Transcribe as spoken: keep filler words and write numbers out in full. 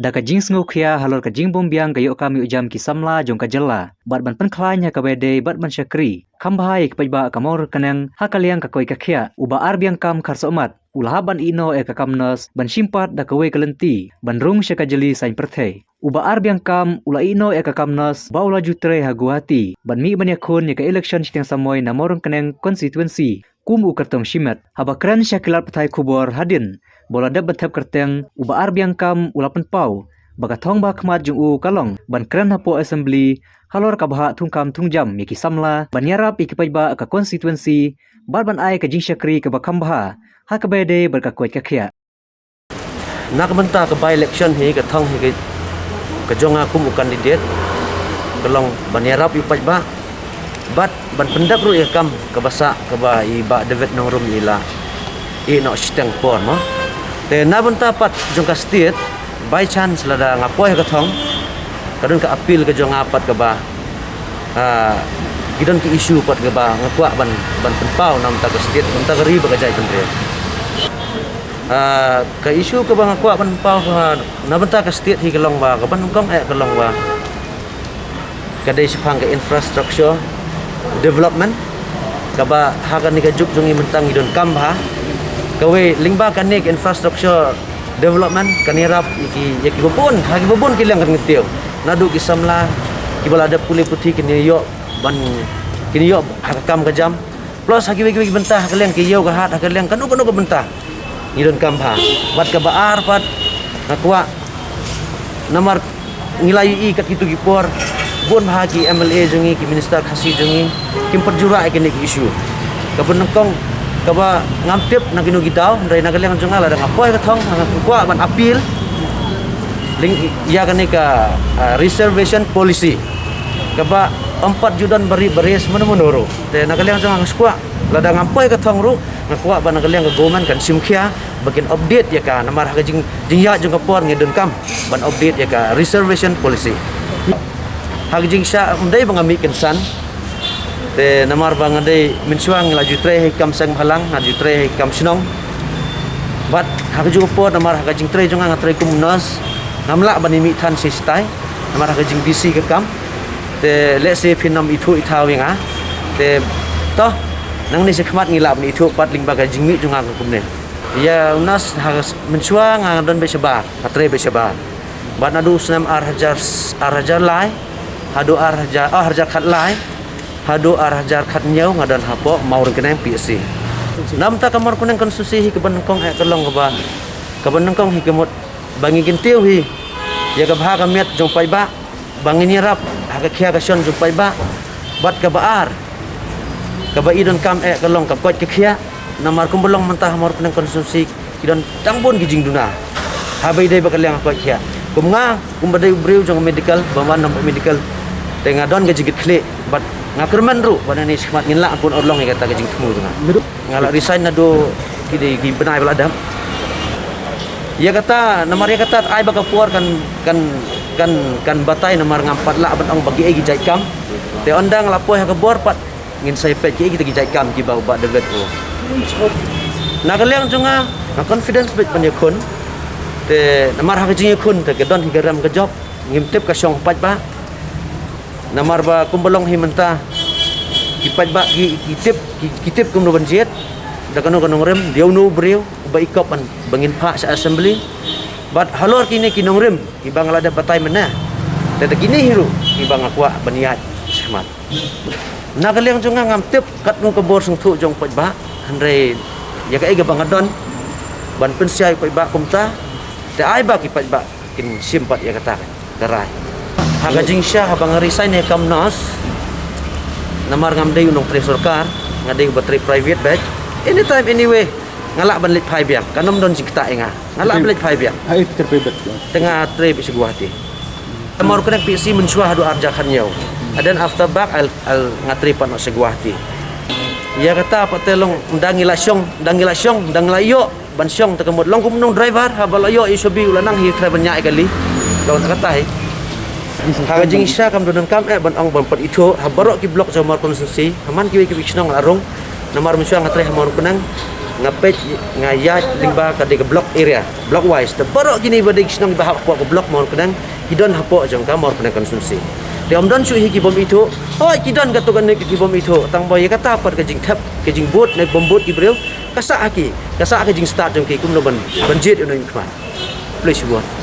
Da ka jingsngewkhia halor ka jingbymbiang ka ïoh kam ïoh jam ki samla jong ka jylla bad ban pynkhlaiñ ha kaba ïadei bad ban shakri kham bha ïa ki paidbah ka Mawryngkneng ha ka liang ka koit ka khiah, u Bah Arbiang Kam Kharsohmat u la hap ban ïeh noh ïa ka kam nurse ban shim pat da kawei ka lynti ban rung sha ka jylliew saiñ pyrthei. U Bah Arbiang Kam u la ïeh noh ïa ka kam nurse ba u la ju trei ha Guwahati bad mih ban ïakhun ïa ka election shiteng samoi na Mawryngkneng constituency kum u kyrtong shimet. Haba kren sha ki lad pathai khubor hadien ba u la dep ban thep kyrteng, u Bah Arbiang Kam u la pynpaw ba ka thong ba ha khmat jong u ka long ban kren hapoh assembly halor ka bhah thungkam thungjam ïa ki samla ban ïarap ïa ki paidbah ka constituency bad ban ai ka jingshakri kaba kham bha ha kaba ïadei bad ka koit ka khiah. Na ka bynta ka by election hi, ka thong hi ka, ka jong nga kum u candidate ka long ban ïarap ïa u paidbah bad ban pyndep ruh ïa ka kam kaba sah kaba i Bah David Nongrum i la ïeh noh shiteng por mo. Te na bynta pat jong ka state, by chance lada nga poi ha ka thong, ka don ka appeal ka jong nga pat kaba, ah, ki don ki issue pat kaba nga kwah ban, ban pynpaw na bynta ka state, na bynta ka ri bad ka jaitbynriew. Ah, ka issue kaba nga kwah ban pynpaw, ah, na bynta ka state hi ka long ba, kaba nyngkong eh ka long ba ka dei shaphang ka infrastructure development kaba ha kane ka juk jong ngi mynta ngi donkam bha. Kawei lyngba kane ka infrastructure development kan ïarap ïa ki, ïa kiba bun, ha kiba bun ki liang kan kyntiew. Naduh ki samla kiba la dep pule puthi kin ïoh ban, kin ïoh ha ka kam ka jam. Plus ha kiwei kiwei ki bynta ha ka liang ki ïew ka hat, ha ka liang kano kano ka bynta ngi donkam bha. Bad kaba ar pat nga kwah, namar ngi la ïohi kat kito ki por bun bha ki M L A jong ngi, ki minister Khasi jong ngi kim pat ju rah ïa kine ki issue. Kaba nyngkong kaba ngam tip na kino ki daw, hynrei na ka liang jong nga lada nga poi ha ka thong nga kwah ban appeal lyngba ïa kane ka, ah, reservation policy kaba ym pat ju don ba ri ba res mano mano ruh. Te na ka liang jong nga nga sngewkwah lada ngam poi ha ka thong ruh, nga kwah ba na ka liang ka government kan shim khia ba kin update ïa ka, namar ha ka jing, jingïaid jong ka por ngi donkam ban update ïa ka reservation policy. Ha ka jingshah ym dei ba nga mih kynsan, te namar ba nga dei mynshuwa ngi la ju trei ha i kam seng bhalang, nga ju trei ha i kam shnong. Bad ha kajuh ka por namar ha ka jingtrei jong nga, nga trei kum nurse, ngam lah ban ïa mih than shi stai namar ha ka jingbusy ka kam. Te lehse phin ym ithuh ithaw ïa nga. Te to, nangne shakhmat ngi lah ban ithuh pat lyngba ka jingmih jong nga kumne. Ïa u nurse ha ka s-, mynshuwa nga don beit shabar, nga trei beit shabar. Bad naduh u snem ar hajar, ar hajar lai haduh ar hajar, ar hajar khatlai haduh ar hajar khathynñiew nga don hapoh Mawryngkneng P H C. Na bynta ka Mawryngkneng constituency hi kaba nyngkong eh ka long kaba, kaba nyngkong hi ka mut ba ngi kyntiew hi ïa ka bha ka miat jong paidbah, ba ngin ïarap ha ka khia ka shon jong paidbah. Bad kaba ar, kaba i donkam eh ka long ka koit ka khiah. Namar kumba long mynta ha Mawryngkneng constituency ki don tang bun ki jingduna haba ïadei bad ka liang ka koit khiah. Kum nga, kumba dei u briew jong medical, ba wan na medical, te nga don ka jingkitkhlieh bad nga kyrmen ruh ba nangne shakhmat ngin lah ban pynurlong ïa kata ka jingthmu jong nga. Nga la resign naduh ki dei ki bnai ba la dep. Ïa kata, namar ïa kata ai ba ka por kan, kan, kan, kan batai, namar ngam pat lah ban ong ba kiei ki jait kam. Te ynda nga la poi ha ka bor pat ngin sa ïa peit kiei kita ki jait kam kiba u Bah David u. Na ka liang jong nga, nga confidence beit ban ïakhun. Te namar ha ka jingïakhun te ka don hi ka rem ka jop, ngim tip ka shong paidbah. Namar ba kumba long hi mynta, ki paidbah ki, ki tip, ki, ki tip kumno ban jied da kano ka nongrim, dei uno u briew uba i kop ban, ba ngin phah sha assembly. Bad halor kine ki nongrim kiba nga la dep batai mynne, te da kine hi ruh kiba nga kwah ban ïaid shakhmat. Na ka liang jong nga ngam tip katno ka bor sngewthuh jong paidbah, hynrei ïa kaei kaba nga don ban pynshai paidbah kumta, te ai ba ki paidbah kin shim pat ïa kata ka rai. Ha ka jingshah haba nga resign ïa ka kam nurse, namar ngam dei u nongtrei sorkar, nga dei uba trei private beit. Anytime, anyway, nga lah ban leit phai biang, kan ym don jingktah ïa nga. Nga lah ban leit phai biang. Hai, trei private. Te nga trei beit sha Guwahati. Mawryngkneng P H C mynshuwa haduh ar hajar khathynñiew. And then after back, I'll, I'll, nga trei pat noh sha Guwahati. Ïa kata pat te long, ynda ngi la shong, ynda ngi la shong, ynda ngi la ïoh ban shong, te ka mut long kum u nong driver, haba la ïoh ïa u shabi u la nang hi, trai ban ñiah ïa kali. Long kata hi. Ha ka jingshah kam don kam eh ban ong ban pat ithuh ha baroh ki block jong Mawryngkneng constituency, ha man kiwei kiwei ki shnong la rung. Namar mynshuwa nga trei ha Mawryngkneng. Nga peit, nga ïaid lyngba ka dei ka block area, block wise. Te baroh kine ba dei ki shnong ba hapoh ka block Mawryngkneng, ki don hapoh jong ka Mawryngkneng constituency. Te ym don shuh hi ki bym ithuh. Hooid, ki don katto katne ki bym ithuh. Tang ba ïa kata pat ka jingthep, ka jingvote ne bym vote ki briew, ka sah ha ki, ka sah ka jingstad jong ki kumno ban, ban jied ïa u nongmihkhmat. Khublei shibun.